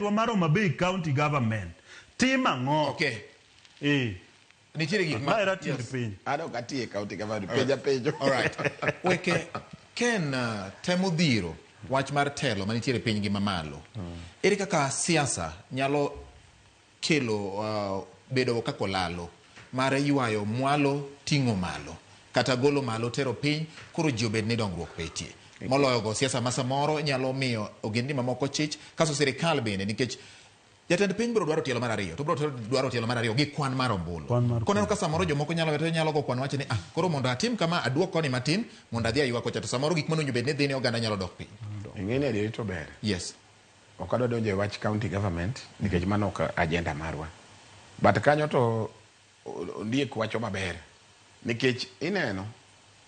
Wa mar Homa Bay County Government timo ang'o? Okay. Eh. Nitiere gik ma Ma era tiend piny. An ok atiye county government, penja penjo. All right. Weke Ken temo dhiro wach mar telo manitiere e piny gi mamalo. Ere kaka siasa nyalo kelo bedo kaka olalo mar ywayo mwalo ting'o malo kata golo malo tero piny koro ji obed ni dongruok betie moloyo go siasa ma samoro nyalo miyo ogendni mamoko chich kaso sirikal bende nikech jatend piny biro dwaro tielo mar ariyo to biro dwaro tielo mar ariyo gi kwan mar ombulu koneno ka samoro jomoko nyalo to nyalo go kwan wacho ni ah koro mondo atim kama aduok koni matin mondo adhi aywa kocha to samoro gik manowinjo bed ni dhi ne oganda nyalo dok piny. Ing'e ni adieri to ber. Yes. Ok adwa donjo e wach county government nikech mano ok agenda marwa. But kanyo to Ondiek wacho maber nikech ineno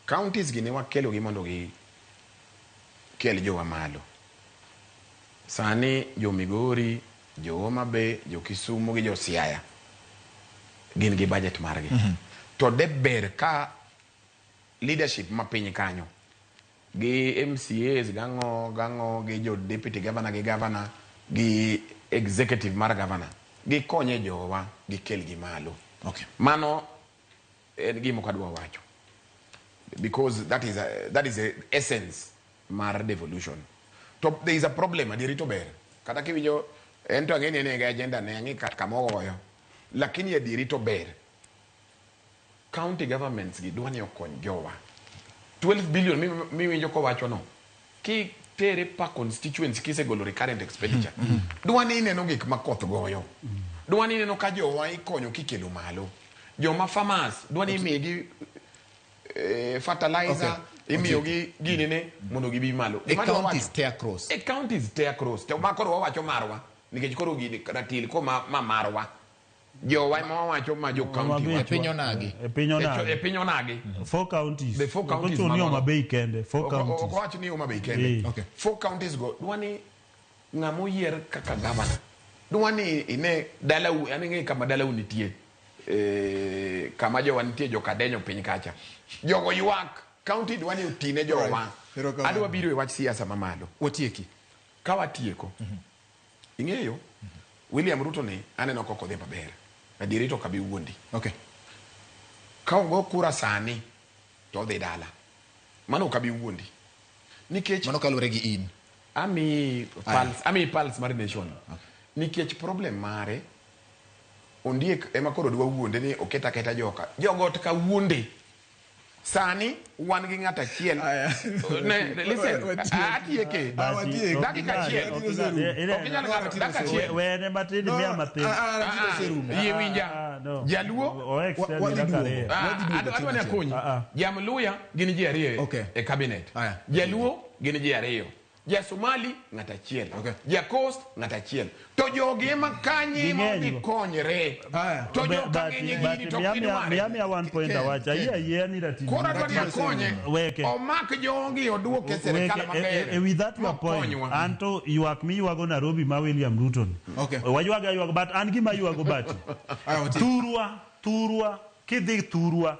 counties gi ne wakelo gi mondo gi kel jowa malo. Sani jo Migori, jo Homa Bay, jo Kisumu gi jo Siaya gin gi budget margi. To de ber ka leadership ma piny kanyo gi MCAs gang'o gang'o gi jo deputy governor gi governor gi executive mar governor gikonye jowa gikel gi malo. Okay. Mano en gima ok adwa wacho because that is a essence mar devolution. To there is a problem adieri to ber kata kiwinjo en to ang'e ni en e agenda ne ang'e kama ogoyo lakini adieri to ber County governments gi dwa ni okony jowa. 12 billion miwinjo kowacho no, kitere per constituency kisegolo recurrent expenditure, dwa ni ineno gik ma koth goyo. Dwa ni ineno ka jowa ikonyo kikelo malo. Joma farmers dwa ni imigi fertilizer, imiyogi ginene mondo gibi malo. E Gima adwa counties wacho- te across. E counties te across. To ma koro wawacho marwa nikech koro gini ratil ko ma marwa. Jowa ema wawacho ma jo county Homa E piny onagi. E piny onagi. E piny onagi. Four counties. The four counties. Okochuno ni Homa Bay kende. Four counties. Ok owach ni Homa Bay kende. Okay. Four counties go dwa ni ng'ama oyier kaka governor. Dwa ni ine dalau, an ing'e kama dalau nitie. E, kama jowa nitie jokadenyo piny kacha. Jogo ywak. County dwa ni otine jowa. Right. Adwa biro e wach siasa mamalo. Watieki. Ka watieko. Ing'eyo, William Ruto ni aneno kok odhi maber. Adieri to ok abi wuondi. Okay. Ka ogo kura sani to odhi dala. Mano ok abi wuondi. Nikech Mano kaluwore gi in. Amiyi pulse mar nation. Nikech problem mare Ondiek ema koro dwa wuonde ni oket aketa joka. Jogot ka wuonde. Sani wan gi ng'at achiel. Ne, listen, atieke. Dakika achiel. Ok inyal ng'ado dakika achiel. Wene matin miya matin. Yie winja. Jaluo. Adwa ni akonyi. Jamluya gin ji ariyo e cabinet. Jaluo gin ji ariyo. Ja Somali ng'at achiel. Okay. Ja Coast ng'at achiel. To jogi ema kanye ma Ging'eny odhi go. konyre. To joka ng'eny gini to ok gidware. Miya miya one point awacha. Ayie ayie ni ratili. Koro adwa ni akonye. Weke. Omak jogi oduok e sirkal Weke, maber. e with that your point, Mokonywa. an to ywak miywago Nairobi ma William Ruto ni. Okay. Waywaga aywaga, but an gima ywago bati. Aya, watiek. Thurwa, thurwa, kidhi thurwa.